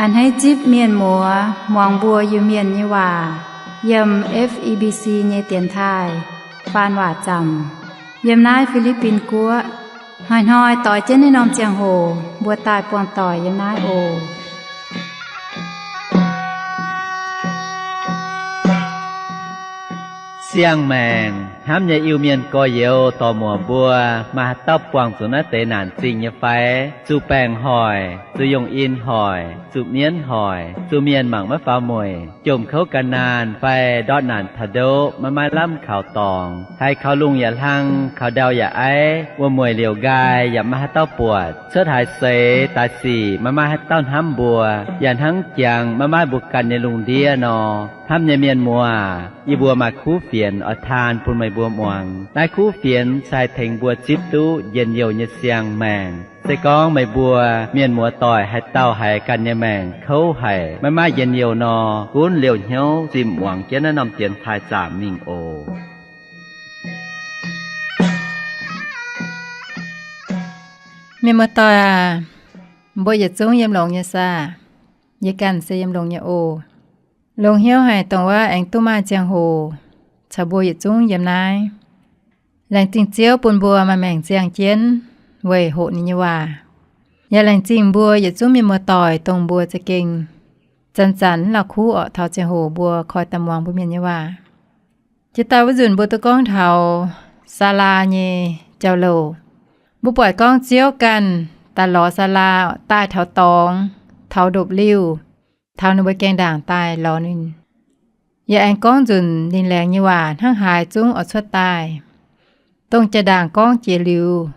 A'hneiv zipv mienh muoz muangx mbuo Iu-Mienh nyei waac yiem F E B C nyei dienx taaih faan waac zaamc yiem naaiv Fi^li^bin Guoqv. Hnoi-hnoi doix jienv naaiv norm ziangh hoc mbuo daaih buangh doic yiem naaiv oc. Siang-maengc hnamv nyei Iu-Mienh gorx-youz dorc-muoc mbuo, maaih haaix dauh buangh zuqc naaiv deix naanc zingh nyei fai? Zuqc baengc hoic, zuqc yongh in hoic, zuqc mienv hoic, zuqc mienh mangc maiv faaux mueic, jomc kouv gan naanh fai ndortv naanc taux ndoqv maiv maaih lamh kaux dorngx, haiz kaux lungh yaac hlang, kaux ndau yaac aiv, wuom-mueic liouc nqaai yaac maiv maaih haaix dauh buatc, cuotv haaix seix daaih sic maiv maaih haaix dauh hnamv mbuo, yaac hnangv jangx maiv maaih mbuo ganh nyei lungh ndiev nor. Hnamv nyei mienh muoz, yie mbuo maaih kuv fienx oix taan bun meih mbuo muangx. Naaiv kuv fienx se haih tengx mbuo zipv duqv njien-youh nyei siang-maengc. Se gorngv meih mbuo mienh muoz doic haaix dauh haiz ganh nyei maengc kouv haic, maiv maaih njien-youh nor, gunv liouh hnyouv zimh muangx jienv naaiv norm dienx taaih zaamc mingh oc. Mienh muoz doic aac, mbuo yietc zungv yiem longx nyei saah? Yie ganh se yiem longx nyei oc. Longx hnyouv haic dongh wuov aengx duqv maaih ziangh hoc caux mbuo yietc zungv yiem naaiv. Laengz zingh Ziouv bun mbuo maaih maengc ziangh jienv weic hoqc ninh nyei waac. Yaac laengz zingh mbuo yietc zungv mienh muoz doic, dongh mbuo za'gengh zanc-zanc mv la'kuqv orqc, taux ziangh hoc mbuo koi daaih muangx mbuo Mienh nyei waac. Jiex daaih wuov nzunc mbuo duqv gorngv taux Saalaa nyei jauv-louc. Mbuo buatc gorngv Ziouv ganh daaih lorz Saalaa daaih taux dorngx, taux ndopv-liuh, taux ninh mbuo gaengh ndaangc daaih lorz ninh. Yaac aengx gorngv nzunc ninh laengz nyei waac hnangv haaix zungv oix cuotv daaih. Dongh jaa-ndaangc gorngv jiex liuz,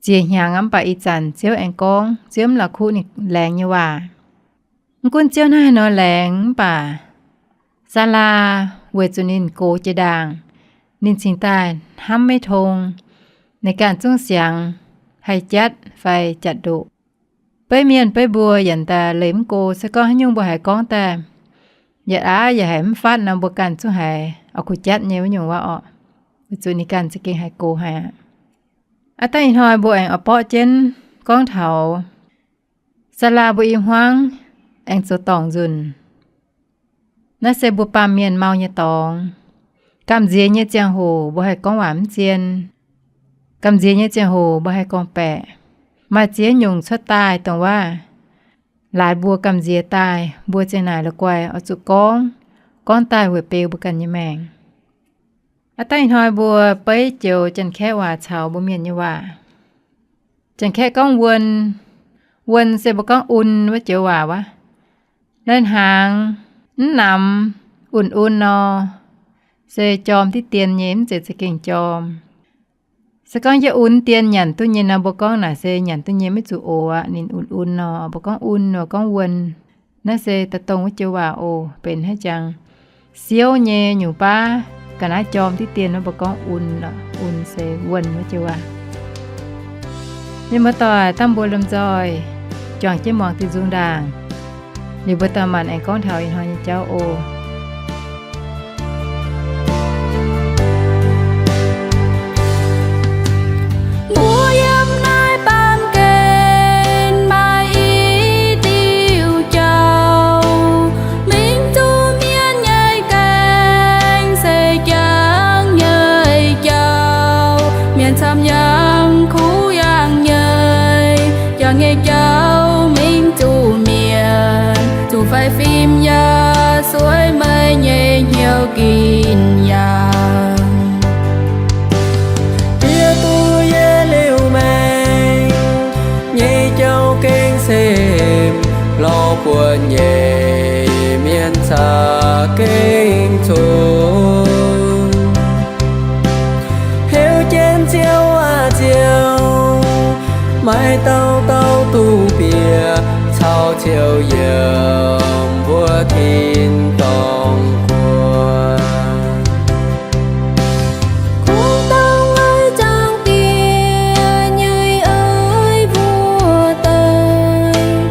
ziex hnyangx mv baac ih zanc Ziouv aengx gorngv, Ziouv mv la'kuqv ninh laengz nyei waac. Mv gunv Ziouv hnangv haaix nor laengz mv baac Saalaa weic zuqc ninh gox jiex ndaangc, ninh cingx daaih hnamv maiv tong, ninh ganh zungv siangx haih jatv fai jatv ndoqc. Beiv mienh beiv mbuo yaac daaih leih mv go, se gorngv haaix nyungc mbuo haiz gorngv daaih, yietc aav yaac haiz mv fatv nor, mbuo ganh zungv haiz oix kuh jatv nyei wuov nyungc waac orqc, weic zuqc ninh ganh za'gengh haiz gox haic aqv. Aav dangh ih hnoi mbuo aengx oix borqv jienv gorngv taux Saalaa mbuo i hmuangv aengx zoux dorngc nzunc. Naaiv se mbuo baamh mienh mau nyei dorngx. Gamh nziex nyei ziangh hoc mbuo haih gorngv waac mv zien. Gamh nziex nyei ziangh hoc mbuo haih gorngv-baeqc. Maaih ziex nyungc cuotv daaih dongh waac laaix mbuo gamh nziex daaih, mbuo ziang naaic la'guaih oix zuqc gorngv, gorngv daaih weic beu mbuo ganh nyei maengc. Aav dangh ih hnoi mbuo beiv joux Janx-Kaeqv waac caux mbuo Mienh nyei waac. Janx-Kaeqv gorngv wuon. Wuon se mbuo gorngv un wuov joux waac wuov. Lai-hnaangx mv namx, un-un nor, se jorm diqv dien nyei, mv zeiz za'gengh jorm. Se gorngv yie un dien nyanc duqv nyei nor, mbuo gorngv naaic se nyanc duqv nyei, maiv zuqc ox aqv. Ninh un-un nor, mbuo gorngv un nor, gorngv wuon. Naaiv se da'dongh wuov joux waac oc. Benx haaix jangx siouv nyei nyungc baav, ga'naaiv jorm diqv dien wuov, mbuo gorngv un, un se wuon wuov joux waac. Mienh muoz-doic, dangh mbuo lomh nzoih juangc jienv muangx diuh nzung ndaangc, liuz mbuo daaih maanc aengx gorngv taux ih hnoi nyei jauv oc. Mbuo yiem naaiv baamh gen maaih i diuh jauv, mingh zuqc mienh nyei gaengh se jangx nyei jauv. Mienh camv yangh kuv yangh nyei, jangx nyei jauv mingh zuqc mienh, zuqc faix fim yaac sueih meih nyei hnyouv gin yangh. Bieqc duqv yie liuz maengc nyei jauv gengh se lorz buonc nyei mienh caux gengh cunx. Heuc jienv Ziouv aac Ziouv, maaih dauh dauh duqv bieqc caux Ziouv yiem mbuo tin-dorngh guoqv. Kungx dangh oix zaangc Diex nyei oix mbuo daaih,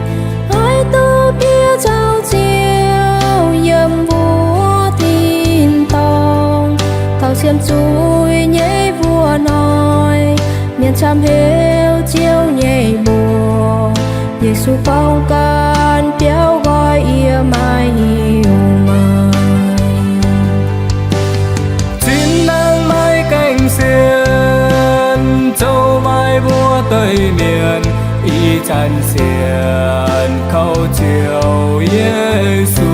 oix duqv bieqc caux Ziouv yiem mbuo tin-dorngh. Taux sienx zuiz nyei mbuox hnoi, mienh camv heuc Ziouv nyei mbuox. Yesu gorngv ganh biauv Sienx kaux Ziouv Yesu,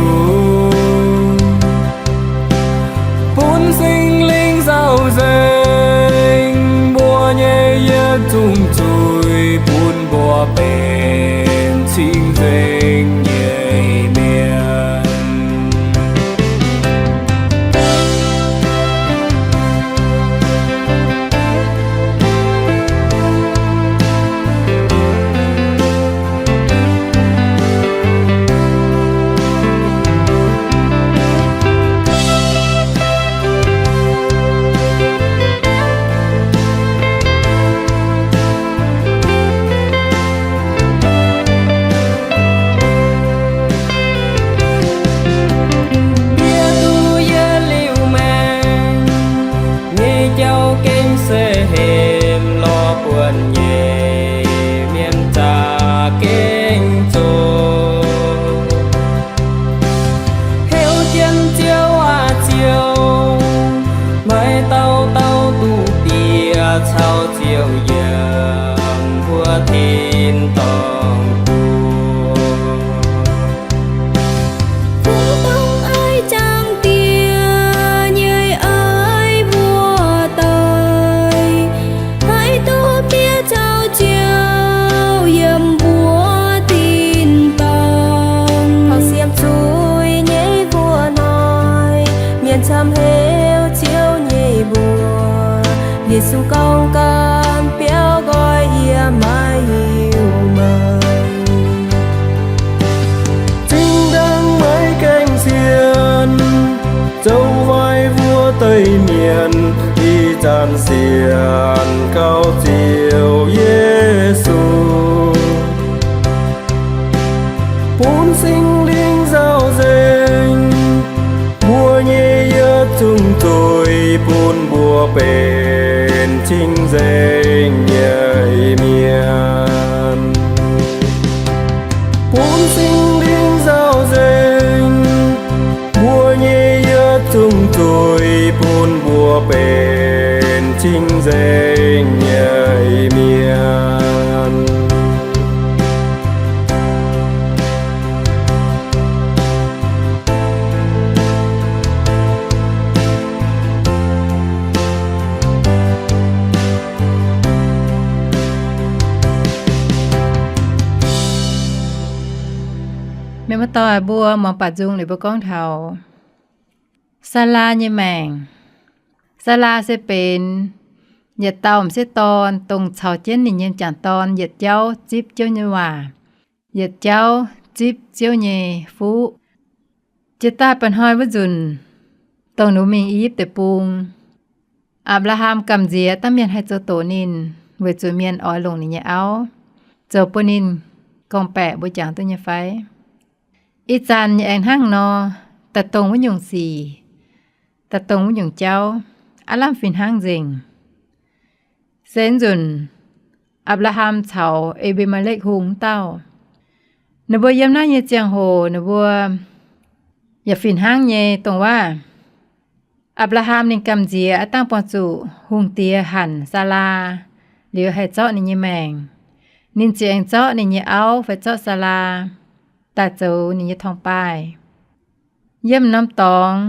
bun Singx Lingh nzaaux nzengc mbuo nyei yietc zungv zuiz, bun mbuo benx cing-nzengc nyei mienh. Yie duqv yie liuz maengc nyei jauv gengh se hemx lorz buonc nyei mienh za'gengh zoqc. Heuc jienv Ziouv aac Ziouv, maaih dauh dauh duqv Diex caux Ziouv yiem mbuo tin-dorngh guoqv. Kungx dongh aiv jangx Diex nyei aiv mbuo doic, haih duqv bieqc caux Ziouv yiem mbuo tin-dorngh. Taux siemv zuiz nyei mbuo hnoi, mienh camv heuc Ziouv nyei mbuox, Yesu gorngv gaanv biauv nqoi, yie maiv hiuv meih. Zinh ndaangc maiv gaengh sienx, zoux waaic wuov deix mienh, ih zanc sienx kaux Ziouv Yesu, bun Singx Lingh nzaaux nzengc mbuo nyei yietc zungv zuiz, bun mbuo benx cing-nzengc nyei mienh. Bun Singx Lingh nzaaux nzengc mbuo nyei yietc zungv zuiz, bun mbuo benx cing-nzengc nyei mienh. Mienh muoz-doic mbuo muangx baac nzung liuz mbuo gorngv taux Saalaa nyei maengc. Saalaa se benx yietc dauh m'sieqv dorn, dongh caux jienv ninh nyei m'jangc dorn yietc jauv zipv Ziouv nyei waac, yietc jauv zipv Ziouv nyei fuqv. Jiex daaih mba'hnoi wuov nzunc, dongh ninh mbuo mingh I^yipv Deic-Bung, Apc^laa^ham gamh nziex dangh mienh haih zoux doqc ninh, weic zuqc mienh oix longc ninh nyei auv zoux bun ninh gorngv-baeqc, mbuo jangx duqv nyei fai? Ih zanc yaac aengx hnangv nor, daaih dongh wuov nyungc sic, daaih dongh wuov nyungc jauv, aav lamh fih hnangv nzengc. Se nzunc Apc^laa^ham caux E^mbi^me^lekv Hungh wuov dauh, ninh mbuo yiem naaiv nyei ziangh hoc ninh mbuo yaac fih hnangv nyei dongh waac. Apc^laa^ham ninh gamh nziex aav dangh buangh zuqc hungh diex hanc Saalaa liuz haih zorqv ninh nyei maengc, ninh ziouc aengx zorqv ninh nyei auv fai zorqv Saalaa daaih zoux ninh nyei torngv-baaih. Yiem norm dorngx,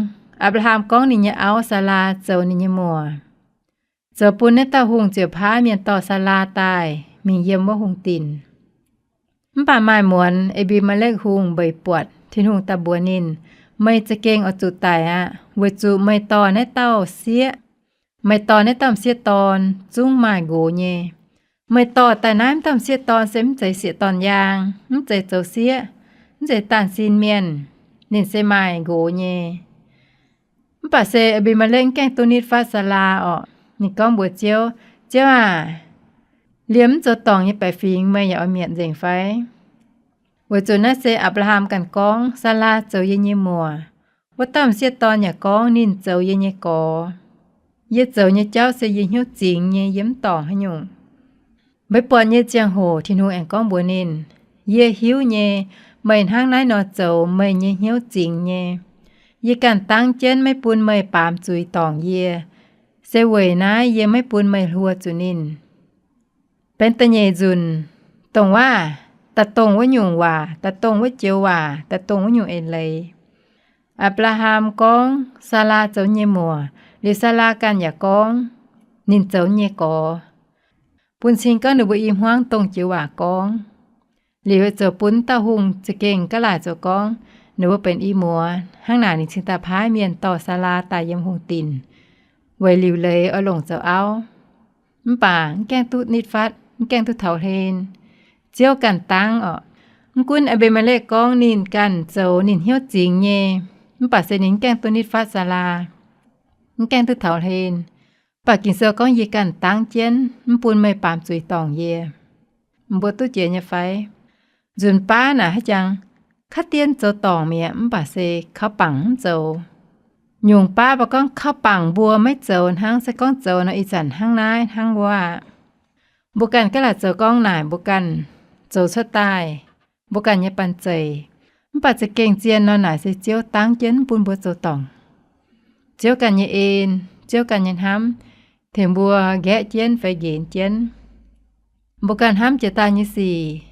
Apc^laa^ham gorngv ninh nyei auv Saalaa zoux ninh nyei muoc, zoux bun naaiv dauh hungh ziouc paaiv mienh dorh Saalaa daaih mingh yiem wuov hungh dinc. Mv baac maaih muonz E^mbi^me^lekv Hungh mbeix buatc, Tin-Hungh daaih mbuox ninh, meih za'gengh oix zuqc daic aqv, weic zuqc meih dorh naaiv dauh sieqv, meih dorh naaiv dauh m'sieqv dorn zungv maaih nqox nyei. Meih dorh daaih naaiv dauh m'sieqv dorn se mv zeiz sieqv dorn-yaang, mv zeiz zoux sieqv, mv zeiz daanh sin mienh, ninh se maaih nqox nyei. Mv baac se E^mbi^me^lekv mv gaengh duqv nitv fatv Saalaa orqc. Ninh gorngv mbuox Ziouv, Ziouv aac, liemh mv zoux dorngc nyei baeqc fingx meih yaac oix mietc nzengc fai? Weic zuqc naaiv se Apc^laa^ham ganh gorngv, Saalaa zoux yie nyei muoc. Wuov dauh m'sieqv dorn yaac gorngv ninh zoux yie nyei gorx. Yie zoux nyei jauv se yie hnyouv zingx nyei, yie mv dorngc haaix nyungc. Mbeix buatc nyei ziangh hoc Tin-Hungh aengx gorngv mbuox ninh, Yie hiuv nyei, meih hnangv naaiv nor zoux meih nyei hnyouv zingx nyei. Yie ganh dangv jienv maiv bun meih baamz zuiz dorngc yie, se weic naaiv yie maiv bun meih hluo zuqc ninh. Benx da'nyeic nzunc, dongh waac daaih dongh wuov nyungc waac, daaih dongh wuov joux waac, daaih dongh wuov nyungc eix leiz. Apc^laa^ham gorngv Saalaa zoux nyei muoc, liuz Saalaa ganh yaac gorngv ninh zoux nyei gorx, bun cing gorngv ninh mbuo i hmuangv dongh joux waac gorngv. Liuz zoux bun dauh hungh za'gengh gaav laaic zoux gorngv ninh mbuo benx i muoz. Hnangv naaic ninh cingx daaih paaiv mienh dorh Saalaa daaih yiem hungh dinc, weic liuc leiz oix longc zoux auv. Mv baac mv gaengh duqv nitv fatv, mv gaengh duqv taux hlen. Ziouv ganh dangv orqc. Mv gunv Aa^mbi^me^lekv gorngv ninh ganh zoux ninh hnyouv zingx nyei, mv baac se ninh mv gaengh duqv nitv fatv Saalaa, mv gaengh duqv taux hlen. Mv baac Ging-Sou gorngv, Yie ganh dangv jienv mv bun meih baamz zuiz dorngc yie. Mbuo duqv jiex nyei fai? Nzunc baav naaic haaix jangx, kaav dien zoux dorngc mi'aqv, mv baac se kauv bangc mv zoux. Nyungc baav mbuo gorngv kauv bangc mbuo maiv zoux hnangv, se gorngv zoux nor ih zanc hnangv naaiv hnangv wuov aqv. Mbuo ganh gaav laaic zoux gorngv naaic mbuo ganh zoux cuotv daaih, mbuo ganh nyei banh zeic. Mv baac za'gengh zien nor naaic se Ziouv dangv jienv mv bun mbuo zoux dorngc. Ziouv ganh nyei en, Ziouv ganh nyei hnamv, tengx mbuo nqaeqv jienv fai nqenx jienv. Mbuo ganh hnamv jiex daaih nyei sic,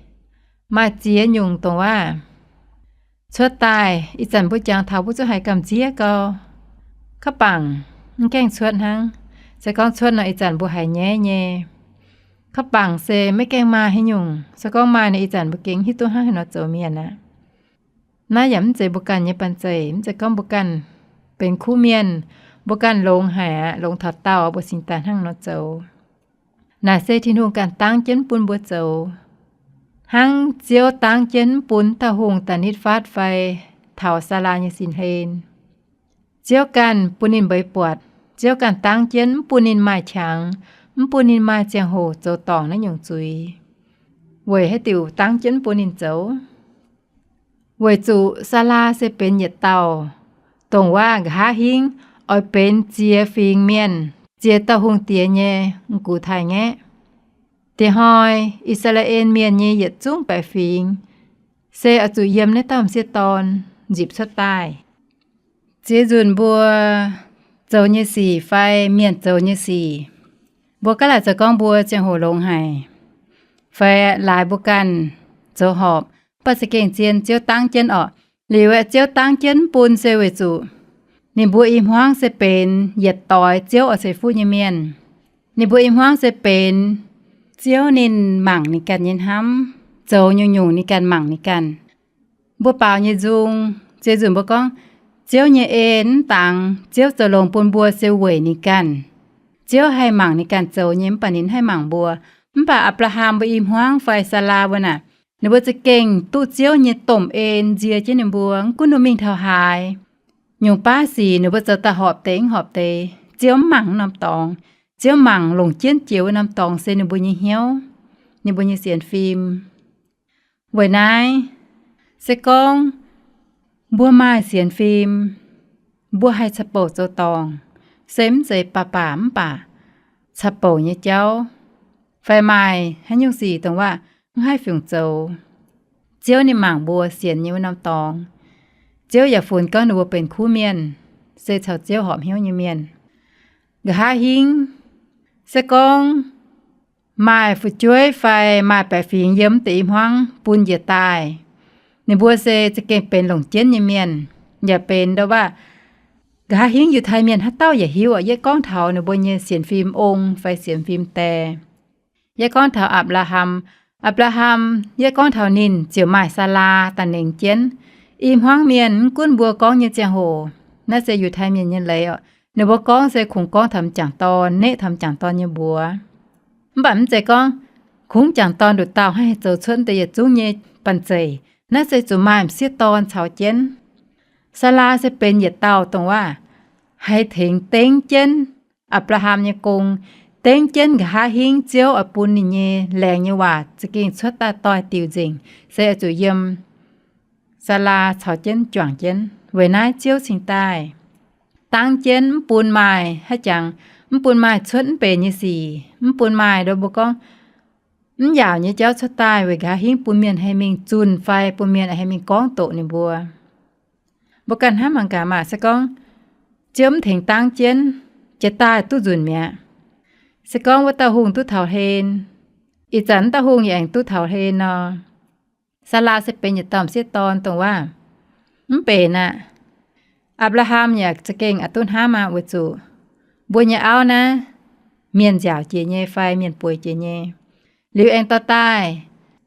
maaih ziex nyungc dongh waac cuotv daaih. Ih zanc mbuo jangx taux mbuo zuqc haiz gamh nziev gau. Kauv bangc mv gaengh cuotv hnangv. Se gorngv cuotv nor ih zanc mbuo haiz nyaiv nyei. Kauv bangc se maiv gaengh maaih haaix nyungc. Se gorngv maaih nor ih zanc mbuo gengh hiuv duqv hnangv haaix nor zoux mienh aqv. Naaiv yaac mv zeiz mbuo ganh nyei banh zeic, mv zeiz gorngv mbuo ganh benx kuv mienh, mbuo ganh longx haic aqv, longx taux daauh mbuo cingx daaih hnangv nor zoux. Naaic se Tin-Hungh ganh dangv jienv mv bun mbuo zoux, hnangv Ziouv dangv jienv mv bun dauh hungh daaih nitv fatv fai taux Saalaa nyei sin hlen. Ziouv ganh bun ninh mbeix buatc. Ziouv ganh dangv jienv mv bun ninh maaih qangx, mv bun ninh maaih ziangh hoc zoux dorngc naaiv nyungc zuiz, weic haaix diuc dangv jienv mv bun ninh zoux? Weic zuqc Saalaa se benx yietc dauh dongh waac nqa'haav hingv oix benx ziex fingx mienh, ziex dauh hungh diex nyei m'gux taaih-ngaeqv. Diex hnoi I^saa^laa^en Mienh nyei yietc zungv baeqc fingx se oix zuqc yiem naaiv dauh m'sieqv dorn nzipc cuotv daaih. Ziex nzunc mbuo zoux nyei sic fai mienh zoux nyei sic, mbuo gaav laaic zoux gorngv mbuo ziangh hoc longx haic, fai laaix mbuo ganh zoux horpc, mv baac za'gengh zien Ziouv dangv jienv orqc. Liuz aeqv, Ziouv dangv jienv mv bun se weic zuqc ninh mbuo i hmuangv se benx yietc doix Ziouv oix ceix fuqv nyei mienh. Ninh mbuo i hmuangv se benx Ziouv ninh mangc ninh ganh nyei hnamv, zoux nyungc-nyungc ninh ganh mangc ninh ganh. Mbuo baaux nyei nzung, ziex nzunc mbuo gorngv, Ziouv nyei en mv dangx, Ziouv zoux longx bun mbuo se weic ninh ganh. Ziouv haih mangc ninh ganh zoux nyei, mv baac ninh haih mangc mbuo. Mv baac Apc^laa^ham mbuo i hmuangv fai Saalaa mbuo naaic, ninh mbuo za'gengh duqv Ziouv nyei domh en nzie jienv ninh mbuo, mv gunv ninh mingh taux haaix. Nyungc baav sic ninh mbuo zoux daaih horpc deix mv horpc deix, Ziouv mv mangc wuov norm dorngx. Ziouv mangc longc jienv jiex wuov norm dorngx se ninh mbuo nyei hnyouv, ninh mbuo nyei sienx fim. Weic naaiv, se gorngv mbuo maaih sienx fim, mbuo haih caqv-bouc zoux dorngc, se mv zeiz baac baac mv baac caqv-bouc nyei jauv, fai maaih haaix nyungc sic dongh waac mv haih fiungc zoux, Ziouv ninh mangc mbuo sienx nyei wuov norm dorngx. Ziouv yaac funx gorngv ninh mbuo benx kuv mienh, se caux Ziouv horpc hnyouv nyei mienh. Nqa'haav hingv, se gorngv maaih fu'jueiv fai maaih baeqc fingx yiem deix i hmuangv bun njiec daaih, ninh mbuo se za'gengh benx longc jienv nyei mienh, yaac benx ndo waac. Nqa'haav hingv Yiutai Mienh haaix dauh yaac hiuv oc. Yie gorngv taux ninh mbuo nyei sienx fim ong fai sienx fim dae. Yie gorngv taux Apc^laa^ham. Apc^laa^ham, yie gorngv taux ninh ziouc maaih Saalaa daaih nengx jienv. I hmuangv mienh mv gunv mbuo gorngv nyei ziangh hoc, naaiv se Yiutai Mienh nyei leiz oc. Ninh mbuo gorngv se kungx gorngv taux m'jangc dorn, neqv taux m'jangc dorn nyei mbuox. Mv baac mv zeiz gorngv kungx m'jangc dorn nduqc dauh haih zoux cuotv deix yietc zungv nyei banh zeic. Naaiv se zuqc maaih m'sieqv dorn caux jienv. Saalaa se benx yietc dauh dongh waac haih tengx dengv jienv Apc^laa^ham nyei gong, dengv jienv nqa'haav hingv Ziouv oix bun ninh nyei laengz nyei waac za'gengh cuotv daaih doix-diuc nzengc, se oix zuqc yiem Saalaa caux jienv juangc jienv. Weic naaiv Ziouv cingx daaih dangv jienv mv bun maaih haaix jangx, mv bun maaih cuotv mv benx nyei sic, mv bun maaih ndo mbuo gorngv mv yaauc nyei jauv cuotv daaih weic nqa'haav hingv bun mienh haih mingh zunh fai bun mienh haih mingh gorngv doqc ninh mbuo. Mbuo ganh hnamv mangc gaax maah, se gorngv Ziouv mv tengx dangv jienv, jiex daaih duqv nzunc mi'aqv. Se gorngv wuov dauh hungh duqv taux hlen, ih zanc wuov dauh hungh yaac aengx duqv taux hlen nor, Saalaa se benx yietc dauh m'sieqv dorn dongh waac? Mv benx aqv. Apc^laa^ham yaac za'gengh a'duqv hnamv aqv, weic zuqc mbuo nyei auv naaiv mienh nziaauc jiex nyei fai mienh bueix jiex nyei. Liuz aengx dorh daaih,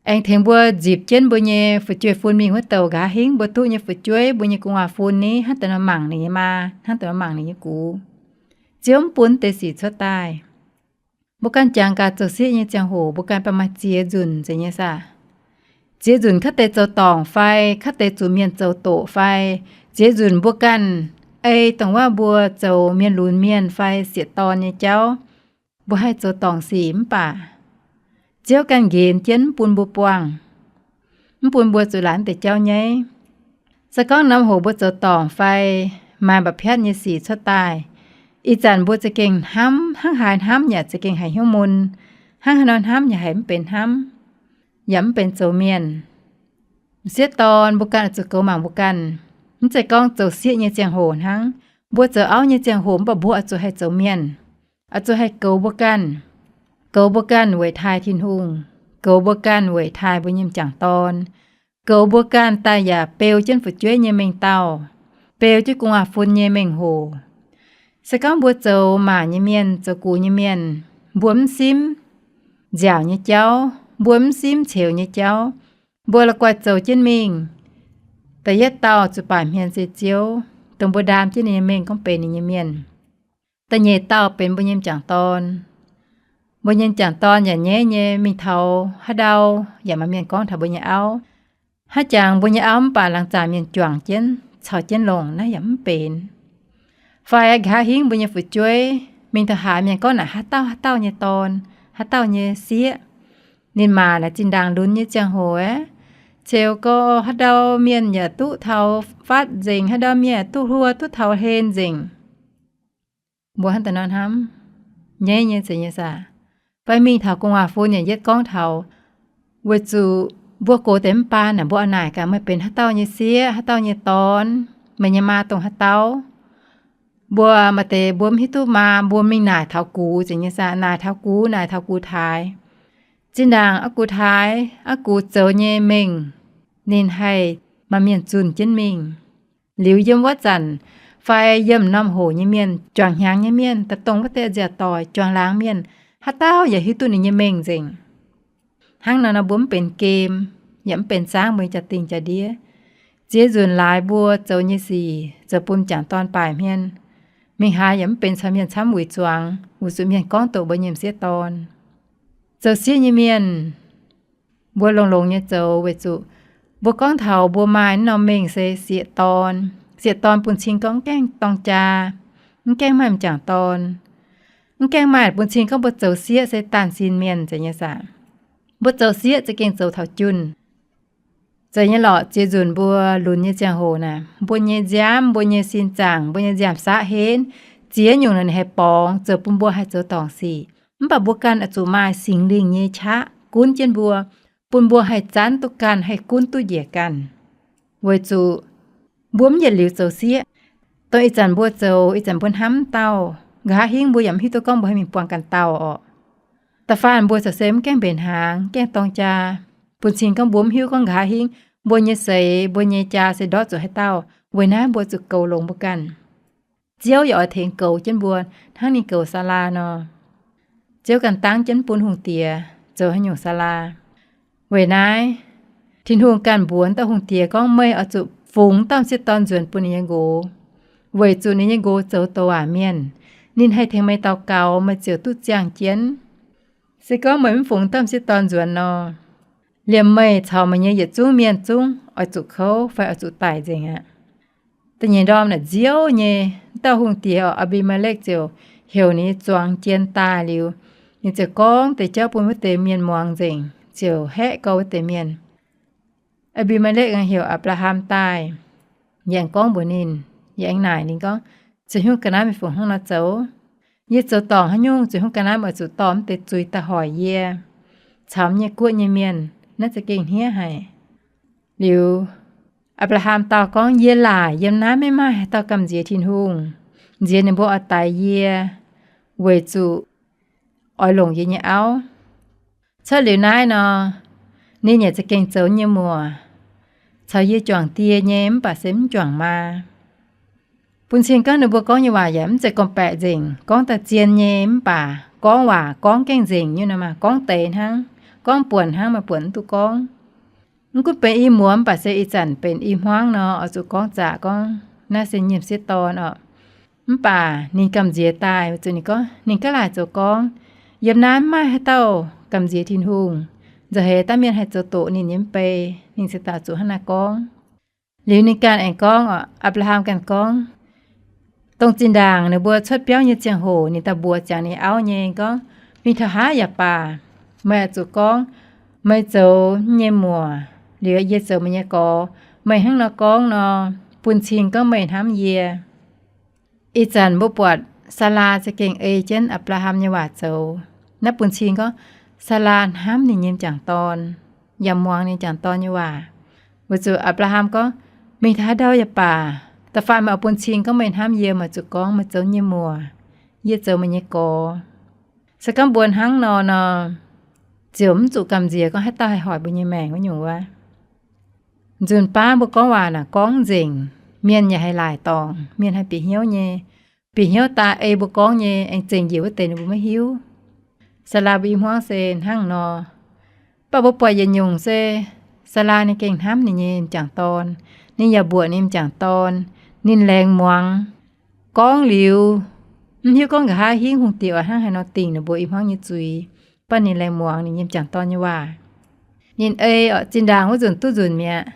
aengx tengx mbuo nzipc jienv mbuo nyei fu'jueiv-fun mingh wuov douh nqa'haav hingv mbuo duqv nyei fu'jueiv, mbuo nyei gu'nguaaz-fun ni, hnangv deix nor mangc ninh nyei maa, hnangv deix nor mangc ninh nyei gux. Ziouv mv bun deix sic cuotv daaih. Mbuo ganh jangx gaax zoux sieqv nyei ziangh hoc mbuo ganh baac maaih ziex nzunc nzengc nyei saah. Ziex nzunc kaav deix zoux dorngc fai kaav deix zuqc mienh zoux doqc fai, ziex nzunc mbuo ganh ei dongh waac mbuo zoux mienh lunx mienh fai sieqv dorn nyei jauv, mbuo haih zoux dorngc sic mv baac Ziouv ganh nqemh jienv mv bun mbuo buangh, mv bun mbuo zuqc laaic deix jauv nyaiv. Se gorngv norm hoc mbuo zoux dorngc fai maaih mba'piatv nyei sic cuotv daaih, ih zanc mbuo za'gengh hnamv, hnangv haaix hnamv yaac za'gengh haiz hnyouv mun, hnangv haaix nor hnamv yaac haiz mv benx hnamv, yaac mv benx zoux mienh. M'sieqv dorn mbuo ganh oix zuqc goux mangc mbuo ganh. Mv zeiz gorngv zoux sieqv nyei ziangh hoc hnangv. Mbuo zoux auv nyei ziangh hoc mv baac mbuo oix zuqc haih zoux mienh, oix zuqc haih goux mbuo ganh. Goux mbuo ganh weic taaih Tin-Hungh, goux mbuo ganh weic taaih mbuo nyei m'jangc dorn, goux mbuo ganh daaih yaac beu jienv fu'jueiv nyei mengh dauh, beu jienv gu'nguaaz-fun nyei mengh hoc. Se gorngv mbuo zoux maac nyei mienh, zoux gux nyei mienh, mbuo mv simv nziaauc nyei jauv, mbuo mv simv ceux nyei jauv, mbuo la'guaih zoux jienv mingh. Da'yietv dauh zuqc baaic hmien se Ziouv, dongh mbuo ndaam jienv ninh nyei mengh gorngv benx ninh nyei mienh. Da'nyeic dauh benx mbuo nyei m'jangc dorn. Mbuo nyei m'jangc dorn yaac nyaiv nyei mingh taux haaix ndau yaac maaih mienh gorngv taux mbuo nyei auv. Haaix jangx mbuo nyei auv mv baac laangz zaangc mienh juangc jienv, caux jienv longc naaiv yaac mv benx. Fai nqa'haav hingv mbuo nyei fu'jueiv mingh taux haaix, mienh gorngv naaic haaix dauh haaix dauh nyei dorn, haaix dauh nyei sieqv. Ninh maac naaic zinh ndaangc lunx nyei ziangh hoc aeqv, ceux gorx haaix ndau mienh yaac duqv taux fatv nzengc, haaix ndau mienh yaac duqv hluo duqv taux hlen nzengc. Mbuo hnangv daaih nor hnamv, nyaiv nyei zeiz nyei saah? Fai mingh taux gu'nguaaz-fun yaac yietv gorngv taux, weic zuqc mbuo gox deix mv baac naaic mbuo oix naaic gaax meih benx haaix dauh nyei sieqv, haaix dauh nyei dorn, meih nyei maa dongh haaix dauh. Mbuo maaih deix mbuo mv hiuv duqv maa, mbuo mingh naaic taux gux zeiz nyei saah, naaic taux gux, naaic taux gux taaix. Zinh ndaangc aqv gux taaix, aqv gux zoux nyei mengh, ninh haih maaih mienh zunh jienv mingh. Liuz yiem wuov zanc fai yiem norm hoc nyei mienh, juangc hnyangx nyei mienh, da'dongh wuov deix nziaauc doic, juangc laangz mienh, haaix dauh yaac hiuv duqv ninh nyei mengh nzengc. Hnangv nor nor mbuo mv benx gem, yaac mv benx zaangv mbuo nyei jaa-dingh jaa-ndiev. Ziex nzunc laaix mbuo zoux nyei sic zoux bun m'jangc dorn baaic hmien, mingh haaix yaac mv benx caux mienh camv wuic zuangx, weic zuqc mienh gorngv doqc mbuo nyei m'sieqv dorn. Zoux sieqv nyei mienh, mbuo longx-longx nyei zoux weic zuqc mbuo gorngv taux mbuo maaih norm mengh se sieqv dorn. Sieqv dorn bun cing gorngv mv gaengh dorng jaa, mv gaengh maaih m'jangc dorn, mv gaengh maaih bun cing gorngv mbuo zoux sieqv se daanh sin mienh zeiz nyei saah. Mbuo zoux sieqv za'gengh zoux taux junh. Zeiz nyei lorqc, ziex nzunc mbuo lunx nyei ziangh hoc naaic, mbuo nyei nziaamv, mbuo nyei sin zaangc, mbuo nyei nziaamv-saqv henv, ziex nyungc naaic ninh haih borngz zoux bun mbuo haih zoux dorngc sic. Mv baac mbuo ganh oix zuqc maaih Singx Lingh nyei qaqv gunv jienv mbuo, bun mbuo haih zanv duqv ganh, haih gunv duqv njiec ganh. Weic zuqc mbuo mv yietc liuz zoux sieqv. Dongh ih zanc mbuo zoux, ih zanc mbuo hnamv mv dauh, nqa'haav hingv mbuo yaac mv hiuv duqv gorngv mbuo haih mingh buangh ganh dauh orqc. Da'faanh mbuo caux se mv gaengh mbenc hnaangx, gaengh dorng jaa, bun cing gorngv mbuo mv hiuv gorngv nqa'haav hingv mbuo nyei seix, mbuo nyei jaa se ndortv zuqc haaix dauh. Weic naaiv mbuo zuqc goux longx mbuo ganh. Ziouv yaac oix tengx goux jienv mbuo hnangv ninh goux Saalaa nor. Ziouv ganh dangv jienv bun hungh diex zoux haaix nyungc Saalaa. Weic naaiv, Tin-Hungh ganh mbuox dauh hungh diex gorngv, meih oix zuqc fungx dauh m'sieqv dorn nzuonx bun ninh nyei nqox, weic zuqc ninh nyei nqox zoux douc waac mienh. Ninh haih tengx meih daux gaux, meih ziouc duqv ziangh jienv. Se gorngv meih mv fungx dauh m'sieqv dorn nzuonx nor, liemh meih caux meih nyei yietc zungv mienh zungv oix zuqc kouv fai oix zuqc daic nzengc aqv. Da'nyeic ndorm naaic nziouv nyei, dauh hungh diex orqc, Aa^mbi^me^lekv ziouc heuc ninh nyei zuangx jien daaih liuz, ninh ziouc gorngv deix jauv bun wuov deix mienh muangx nzengc, ziouc haeqv gorx wuov deix mienh. Aa^mbi^me^lekv aengx heuc Apc^laa^ham daaih, yaac aengx gorngv mbuox ninh, yaac aengx naaic ninh gorngv, ziouc hnyouv ga'naaiv meih fungc hnangv nor zoux? Yie zoux dorngc haaix nyungc ziouc hnyouv ga'naaiv meih oix zuqc dorh mv deix zuiz daaih hoic yie caux yie nyei guoqv nyei mienh? Naaiv za'gengh hniev haic. Liuz, Apc^laa^ham dau gorngv, yie laaic yiem naaiv maiv maaih haaix dauh gamh nziex Tin-Hungh. Nziex ninh mbuo oix daix yie, weic zuqc oix longc yie nyei auv. Cuotv liuz naaiv nor, Ninh yaac za'gengh zoux nyei muoc, caux yie juangc die nyei, mv baac se mv juangc maa. Bun cing gorngv ninh mbuo gorngv nyei waac yaac mv zeiz gorngv-baeqc nzengc, gorngv daaih zien nyei, mv baac gorngv waac gorngv gaengh nzengc nyei nor maah, gorngv deix hnangv, gorngv buonc hnangv, maaih buonc mv duqv gorngv. Mv gunv benx i muoz mv baac se ih zanc benx i hmuangv nor, oix zuqc gorngv zaqc gorngv naaiv se nyiemc sieqv dorn orqc. Mv baac ninh gamh nziex daaih, weic zuqc ninh gorngv ninh gaav laaic zoux gorngv, yiem naaiv mv maaih haaix dauh gamh nziex Tin-Hungh. Nzauh heix daav mienh haih zoux doqc ninh nyei mv bei, ninh cingx daaih zuqc hnangv naaiv gorngv. Liuz ninh ganh aengx gorngv, Apc^laa^ham ganh gorngv, dongh zinh ndaangc ninh mbuo cuotv biauv nyei ziangh hoc ninh daaih mbuox ziangx ninh auv nyei gorngv, mingh taux haaix yaac baac, meih oix zuqc gorngv, meih zoux nyei muoc, liuz yie zoux meih nyei gorx. Meih hnangv nor gorngv nor, bun cing gorngv meih hnamv yie. Ih zanc mbuo buatc Saalaa za'gengh ei jienv Apc^laa^ham nyei waac zoux. Naaiv bun cing gorngv Saalaa hnamv ninh nyei m'jangc dorn, yaac muangx ninh m'jangc dorn nyei waac. Weic zuqc Apc^laa^ham gorngv, mingh taux haaix ndau yaac baac, da'faanh meih oix bun cing gorngv meih hnamv yie, meih zuqc gorngv meih zoux nyei muoc, yie zoux meih nyei gorx. Se gorngv mbuo hnangv nor nor, ziouc mv zuqc gamh nziex gorngv haaix dauh haih hoic mbuo nyei maengc wuov nyungc wuov. Nzunc baav mbuo gorngv waac naaic gorngv nzengc, mienh yaac haih laaic dorngc, mienh haih bieqc hnyouv nyei. Bieqc hnyouv daaih ei mbuo gorngv nyei aengx zengc njiec wuov deix ninh mbuo maiv hiuv. Saalaa mbuo i hmuangv se hnangv nor. Mv baac mbuo buatc yietc nyungc se Saalaa ninh gengh hnamv ninh nyei m'jangc dorn. Ninh yaac mbuoqc ninh m'jangc dorn. Ninh laengz muangx. Gorngv liuz, mv hiuv gorngv nqa'haav hingv hungh diex oix hnangv haaix nor dingc ninh mbuo i hmuangv nyei zuiz. Mv baac ninh laengz muangx ninh nyei m'jangc dorn nyei waac. Ninh ei orqc, zinh ndaangc wuov nzunc duqv nzunc mi'aqv.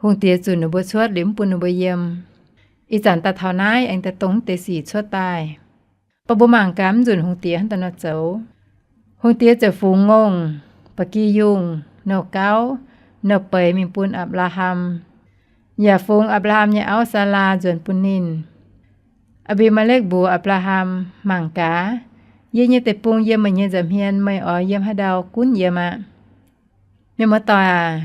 Hungh diex zunc ninh mbuo cuotv liuz mv bun ninh mbuo yiem. Ih zanc daaih taux naaiv aengx daaih dongh mv deix sic cuotv daaih. Mv baac mbuo mangc gaax mv nzunc hungh diex hnangv daaih nor zoux. Hungh diex ziouc fungx ngongh, ba'gi yungh, nouh gauv, nouh beiz mingh bun Apc^laa^ham, yaac fungx Apc^laa^ham nyei auv Saalaa nzuonx bun ninh. Apc^bi^maa^lekv mbuox Apc^laa^ham, mangc gaax, yie nyei deic-bung yiem meih nyei nza'hmien, meih oix yiem haaix ndau gunv yiem aqv. Mienh muoz-doic aac,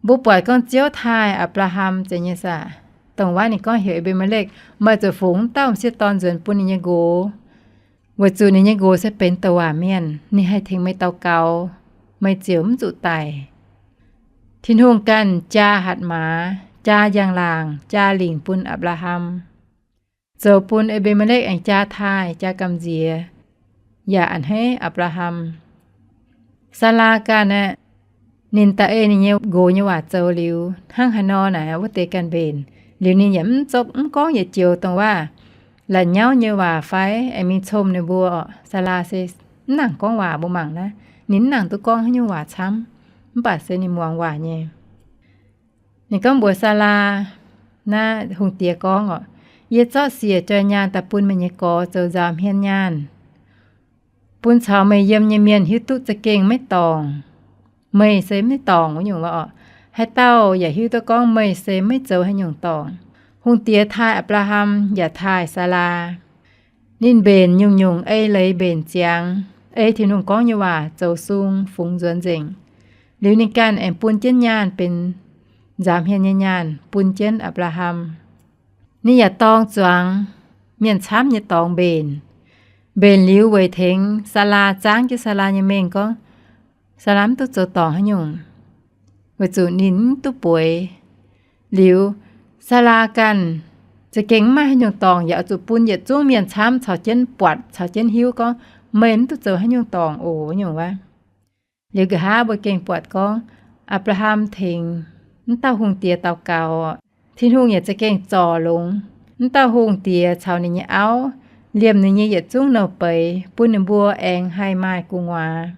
mbuo buatc gorngv Ziouv taaih Apc^laa^ham zeiz nyei saah? Dongh wuov ninh gorngv heuc Apc^bi^maa^lekv, meih zuqc fungx dauh m'sieqv dorn nzuonx bun ninh nyei nqox, weic zuqc ninh nyei nqox se benx douc waac mienh, ninh haih tengx meih daux gaux, meih ziouc mv zuqc daic. Tin-Hungh ganh jaa hatc maaz, jaa njang-laangc, jaa lingc bun Apc^laa^ham, zoux bun Apc^bi^maa^lekv aengx jaa taaih, jaa gamh nziex, yaac a'hneiv Apc^laa^ham. Saalaa ganh aeqv, ninh daaih ei ninh nyei nqox nyei waac zoux liuz, hnangv haaix nor naaic wuov deix ganh mbenc. Liuz ninh yaac mv zorqv mv gorngv yietc joux dongh waac la'nyauv nyei waac fai aengx mingh comh ninh mbuo. Saalaa se mv nangc gorngv waac, mbuo mangc naaiv, ninh mv nangc duqv gorngv haaix nyungc waac camv, mv baac se ninh muangx waac nyei. Ninh gorngv mbuox Saalaa, naaiv hungh diex gorngv orqc, yie zorqv siec joih nyaanh daaih bun meih nyei gorx zoux nzaaux hmien nyaanh, bun caux meih yiem nyei mienh hiuv duqv za'gengh maiv dorngc. Meih se maiv dorngc wuov nyungc orqc. Haaix dauh yaac hiuv duqv gorngv meih se maiv zoux haaix nyungc dorngc. Hungh diex taaih Apc^laa^ham yaac taaih Saalaa. Ninh mbenc nyungc-nyungc ei leiz mbenc ziangx, ei Tin-Hungh gorngv nyei waac zoux sung fungx nzuonx nzengc. Liuz ninh ganh aengx bun jienv nyaanh benx nzaaux hmien nyei nyaanh bun jienv Apc^laa^ham. Ninh yaac dorng zuangx mienh camv nyei dorngx mbenc. Mbenc liuz weic tengx Saalaa, zaangv jienv Saalaa nyei mengh gorngv, Saalaa mv duqv zoux dorngc haaix nyungc, weic zuqc ninh mv duqv bueix. Liuz, Saalaa ganh za'gengh mv maaih haaix nyungc dorngc, yaac oix zuqc bun yietc zungv mienh camv caux jienv buatc caux jienv hiuv gorngv, meih mv duqv zoux haaix nyungc dorngc oc, nyungc wuov. Liuz nqa'haav mbuo gengh buatc gorngv, Apc^laa^ham tengx mv dauh hungh diex daux gaux, Tin-Hungh yaac za'gengh zorc longx mv dauh hungh diex caux ninh nyei auv, liemh ninh nyei yietc zungv nouh beiz, bun ninh mbuo aengx haih maaih gu'nguaaz.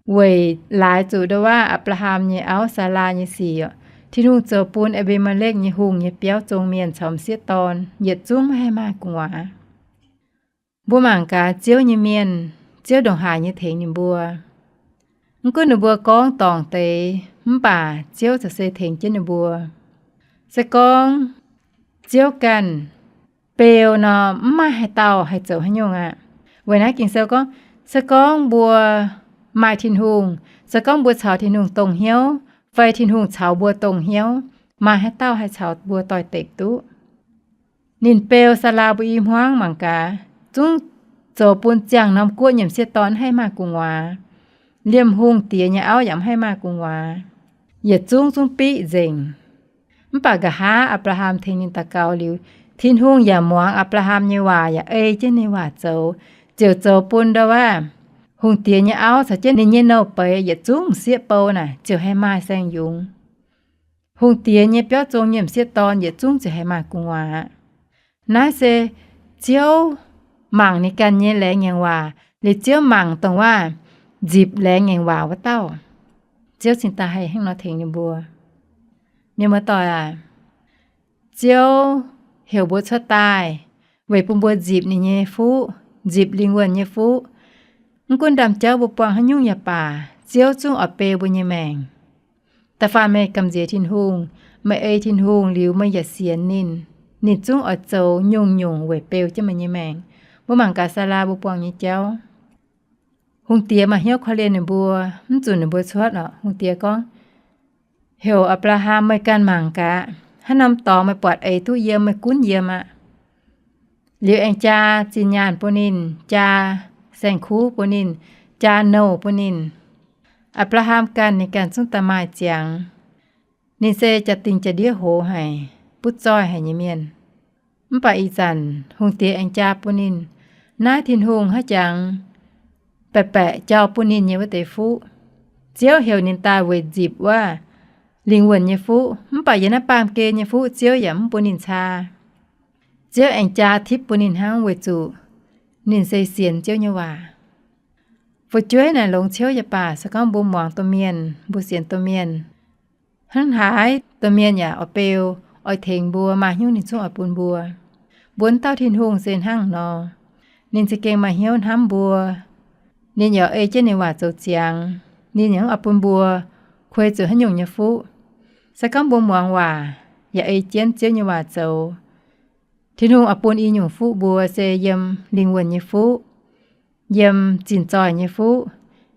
Weic laaix zuqc nduov waac Apc^laa^ham nyei auv Saalaa nyei sic, Tin-Hungh zoux bun Apc^bi^maa^lekv nyei hungh nyei biauv zong mienh caux m'sieqv dorn yietc zungv maiv haih maaih gu'nguaaz. Mbuo mangc gaax Ziouv nyei mienh, Ziouv ndongc haaix nyei tengx ninh mbuo. Mv gunv ninh mbuo gorngv dorngc deix, mv baac Ziouv za'gengh se tengx jienv ninh mbuo. Se gorngv Ziouv ganh beu nor, mv maaih haaix dauh haih zoux haaix nyungc aqv. Weic naaiv Ging-Sou gorngv, se gorngv mbuo maaih Tin-Hungh, se gorngv mbuo caux Tin-Hungh dongh hnyouv, fai Tin-Hungh caux mbuo dongh hnyouv, maaih haaix dauh haih caux mbuo doix-dekc duqv? Ninh beu Saalaa mbuo i hmuangv mangc gaax, zungv zoux bun ziangh norm guoqv nyei m'sieqv dorn haih maaih gu'nguaaz. Liemh hungh diex nyei auv yaac mv haih maaih gu'nguaaz. Yietc zungv zungv biqv nzengc. Mv baac nqa'haav Apc^laa^ham tengx ninh daux gaux liuz, Tin-Hungh yaac muangx Apc^laa^ham nyei waac yaac ei jienv ninh waac zoux, ziouc zoux bun ndau wuov hungh diex nyei auv caux jienv ninh nyei nouh beiz yietc zungv m'sieqv bou naaic ziouc haih maaih saeng-yungz. Hungh diex nyei biauv zong nyei m'sieqv dorn yietc zungv ziouc haih maaih gu'nguaaz. Naaiv se Ziouv mangc ninh ganh nyei laengz ngaengc waac, liuz Ziouv mangc dongh waac nzipc laengz ngaengc waac wuov dauh. Ziouv cingx daaih haih hnangv nor tengx ninh mbuo. Mienh muoz-doic aac, Ziouv heuc mbuo cuotv daaih weic bun mbuo nzipc ninh nyei fuqv, nzipc lingh wuonh nyei fuqv. Mv gunv ndaamv-jauv mbuo buangh haaix nyungc yaac baac, Ziouv zungv oix beu mbuo nyei maengc. Da'faanh meih gamh nziex Tin-Hungh, meih ei Tin-Hungh liuz meih yaac sienx ninh, ninh zungv oix zoux nyungc-nyungc weic beu jienv meih nyei maengc. Mbuo mangc gaax Saalaa mbuo buangh nyei jauv. Hungh diex maaih hnyouv korv-lienh ninh mbuo, mv zuqc ninh mbuo cuotv orqc. Hungh diex gorngv, Heuc Apc^laa^ham, meih ganh mangc gaax, haaix norm dorngx meih buatc eix duqv yiem, meih gunv yiem aqv. Liuz aengx jaa zinh nyaanh bun ninh, jaa saeng-kuv bun ninh, jaa nouh bun ninh. Apc^laa^ham ganh, ninh ganh zungv daaih maaih ziangx. Ninh se jaa-dingh jaa-ndiev hoz haic, butv zoih haic nyei mienh. Mv baac ih zanc hungh diex aengx jaa bun ninh. Naaiv Tin-Hungh haiv jangx baeqc baeqc jauh bun ninh nyei wuov deix fuqv. Ziouv heuc ninh daaih weic nzipc wuov lingh wuonh nyei fuqv, mv baac yiem naaiv baamh gen nyei fuqv Ziouv yaac mv bun ninh caa. Ziouv aengx jaa tipv bun ninh hnangv, weic zuqc ninh se sienx Ziouv nyei waac. Fu'jueiv naaic longx ciouv yaac baac, se gorngv mbuo muangx domh mienh, mbuo sienx domh mienh, hnangv haaix domh mienh yaac oix beu, oix tengx mbuo, maaih hnyouv ninh zungv oix bun mbuo. Mbuo wuov dauh Tin-Hungh se hnangv nor. Ninh za'gengh maaih hnyouv hnamv mbuo. Ninh yaac ei jienv ninh waac zoux ziangx. Ninh yaac mv oix bun mbuo kuei zuqc haaix nyungc nyei fuqv. Se gorngv mbuo muangx waac yaac ei jienv Ziouv nyei waac zoux, Tin-Hungh oix bun i nyungc fuqv mbuo se yiem lingh wuonh nyei fuqv, yiem zinh zoih nyei fuqv,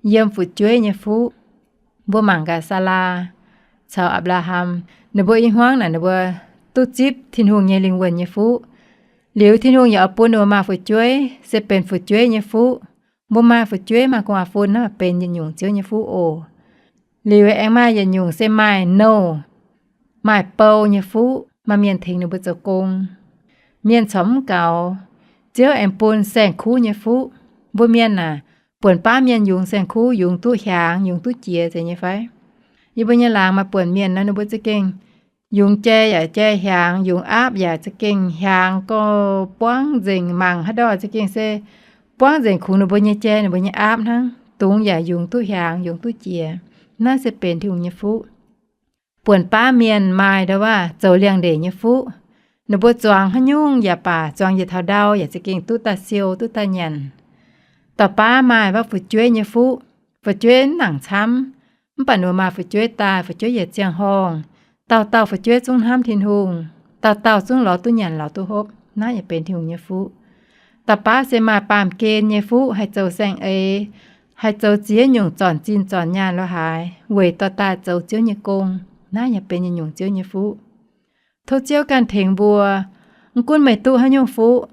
yiem fu'jueiv nyei fuqv. Mbuo mangc gaax Saalaa caux Apc^laa^ham, ninh mbuo i hmuangv naaic ninh mbuo duqv zipv Tin-Hungh nyei lingh wuonh nyei fuqv. Liuz Tin-Hungh yaac oix bun ninh mbuo maaih fu'jueiv se benx fu'jueiv nyei fuqv. Mbuo maaih fu'jueiv maaih gu'nguaaz fun naaic benx yietc nyungc Ziouv nyei fuqv oc. Liuz aengx maaih yietc nyungc se maaih nouh, maaih bou nyei fuqv, maaih mienh tengx ninh mbuo zoux gong. Mienh corc mv gaux, Ziouv aengx bun saeng-kuv nyei fuqv. Mbuo mienh aah, buonc baav mienh yungz saeng-kuv yungz duqv hiaangx, yungz duqv jiex zeiz nyei fai? Yie mbuo nyei laangz maaih buonc mienh nor, ninh mbuo za'gengh yungz jai yaac jai hiaangx, yungz aapv yaac za'gengh hiaangx, gorx buangv nzengc, mangc haaix ndau za'gengh se buangv nzengc, kungx ninh mbuo nyei jai, ninh mbuo nyei aapv hnangv. Dungz yaac yungz duqv hiaangx, yungz duqv jiex. Naaiv se benx Tin-Hungh nyei fuqv. Buonc baav mienh maaih ndau wuov zoux liangx-ndeic nyei fuqv. Ninh mbuo zuangx haaix nyungc yaac baac, zuangx yietc taux ndau yaac za'gengh duqv daaih siou, duqv daaih nyanc. Dauh baav maaih wuov fu'jueiv nyei fuqv. Fu'jueiv mv nangc camv, mv baac ninh mbuo maaih fu'jueiv daaih, fu'jueiv yietc ziangh horngh. Dauh dauh fu'jueiv zungv hnamv Tin-Hungh, dauh dauh zungv lorz duqv nyanc lorz duqv hopv. Naaiv yaac benx Tin-Hungh nyei fuqv. Dauh baav se maaih baamh gen nyei fuqv, haih zoux saeng-eix, haih zoux ziex nyungc zornc zinh zornc nyaanh lo haaix weic dorh daaih zoux Ziouv nyei gong. Naaiv yaac benx yietc nyungc Ziouv nyei fuqv. Tov Ziouv ganh tengx mbuo. Mv gunv meih duqv haaix nyungc fuqv,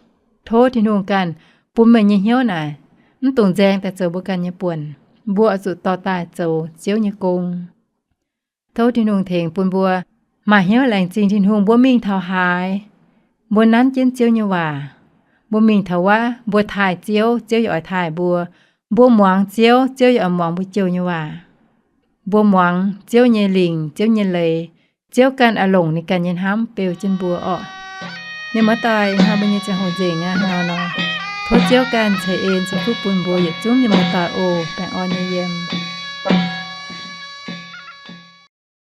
tov Tin-Hungh ganh bun meih nyei hnyouv naaic mv dungx nzaeng daaih zoux mbuo ganh nyei buonc. Mbuo oix zuqc dorh daaih zoux Ziouv nyei gong. Tov Tin-Hungh tengx bun mbuo maaih hnyouv laengz zingh Tin-Hungh. Mbuo mingh taux haaix, mbuo nanv jienv Ziouv nyei waac. Mbuo mingh taux wuov, mbuo taaih Ziouv, Ziouv yaac oix taaih mbuo. Mbuo muangx Ziouv, Ziouv yaac oix muangx mbuo jouh nyei waac. Mbuo muangx Ziouv nyei lingc, Ziouv nyei leiz, Ziouv ganh oix longc ninh ganh nyei hnamv beu jienv mbuo orqc. Mienh muoz-doic, ih hnoi mbuo nyei ziangh hoc nzengc aqv. Hnangv nor, tov Ziouv ganh ceix en ceix fuqv bun mbuo yietc zungv mienh muoz-doic oc. Baengh orn nyei yiem.